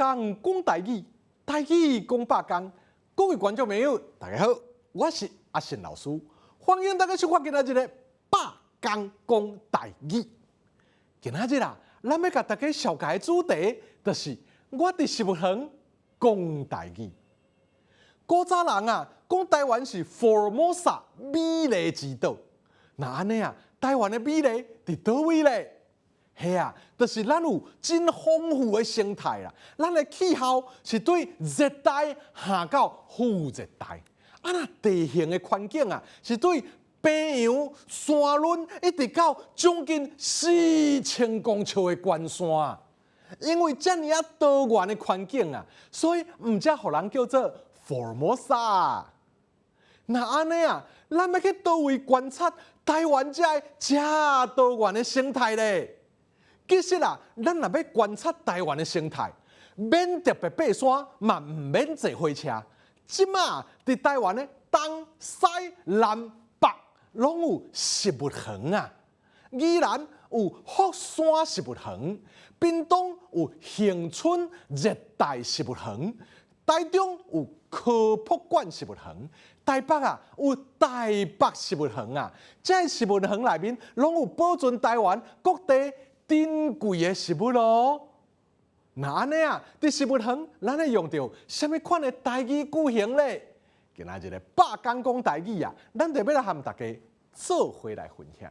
工講台語，台語講百工。各位觀眾朋友，大家好，我是阿信老師，歡迎大家收看今仔日的百工講台語。今仔日啊，咱欲共大家紹介的主題，就是我佇植物園講台語。古早人啊，講台灣是福爾摩沙美麗之島。若按呢啊，台灣的美麗佇佗位咧？係啊，就是咱有真豐富的生態啦。咱的氣候是對熱帶下到副熱帶，啊若地形的環境啊，是對平洋山崙一直到將近4000公尺的懸山。因為遮爾仔多元的環境啊，所以毋才予人叫做福爾摩沙。若按呢啊，咱欲去佗位觀察台灣這个遮多元的生態咧？其實啊，咱若欲觀察台灣的生態，免特別爬山，嘛毋免坐火車。這馬佇台灣的東西南北攏有植物園啊。宜蘭有福山植物園，屏東有恆春熱帶植物園，台中有科博館植物園，台北啊有台北植物園啊。這植物園內面攏有保存台灣各地珍貴的植物囉。若按呢啊，佇植物園，咱會用著啥物款的台語句型咧？今仔日的百工講台語啊，咱就欲來和大家做伙來分享。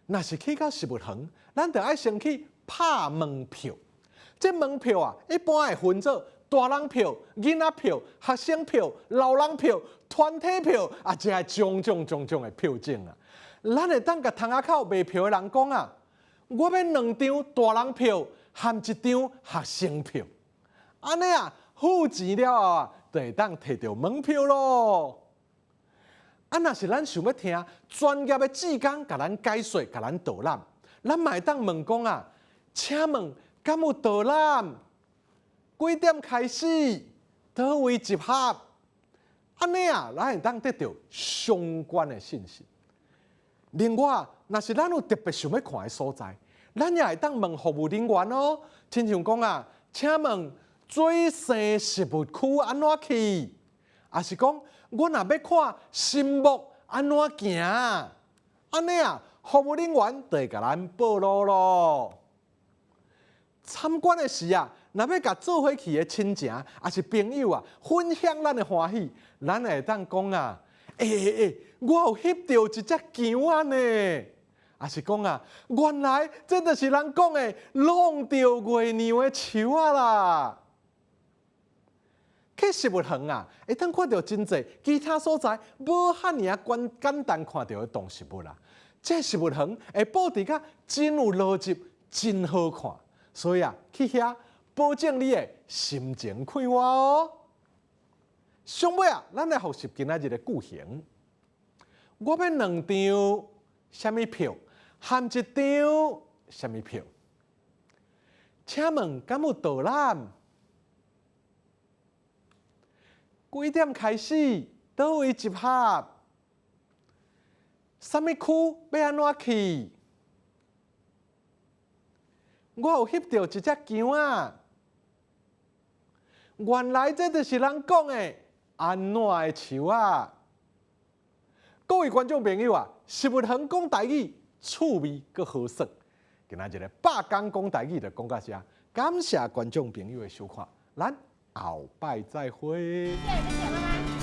若是去到植物園，咱就愛先去拍門票。這門票啊，一般會分做大人票、囡仔票、學生票、老人票、團體票啊，這種種種種的票種啊。咱會當共窗仔口賣票的人講啊，我欲兩張大人票含一張學生票。按呢啊，付錢了後啊，就會當提著門票囉。啊，若是咱想欲聽專業的志工共咱解說、共咱導覽，咱嘛會當問講啊，請問敢有導覽？幾點開始？佗位集合？按呢啊，咱會當得著相關的信息。另外，若是咱有特別想欲看的所在，咱也會當問服務人員哦。親像講啊，請問水生植物區按怎去？抑是講，我若欲看神木按怎行？按呢啊，服務人員就會共咱報路囉。參觀的時啊，若欲共做伙去的親情抑是朋友啊，分享咱的歡喜，咱會當講啊，欸欸欸，我有翕著一隻薑仔呢，抑是講啊，原來這就是人講的弄著月娘的樹仔啦。去植物園啊，會當看著真濟其他所在無遐爾仔簡簡單看著的動植物啦。這植物園會布置甲真有邏輯，真好看，所以啊，去遐保證你會心情快活哦。上尾啊，咱來複習今仔日的句型。我欲兩張啥物票，含一張啥物票？請問敢有導覽？幾點開始？佗位集合？啥物區欲按怎去？我有翕著一隻薑仔。原來這就是人講的按怎的樹仔。各位觀眾朋友啊，植物園講台語，趣味閣好耍。今仔日的百工講台語就講到遮，感謝觀眾朋友的收看，咱後擺再會。謝謝，謝謝媽媽。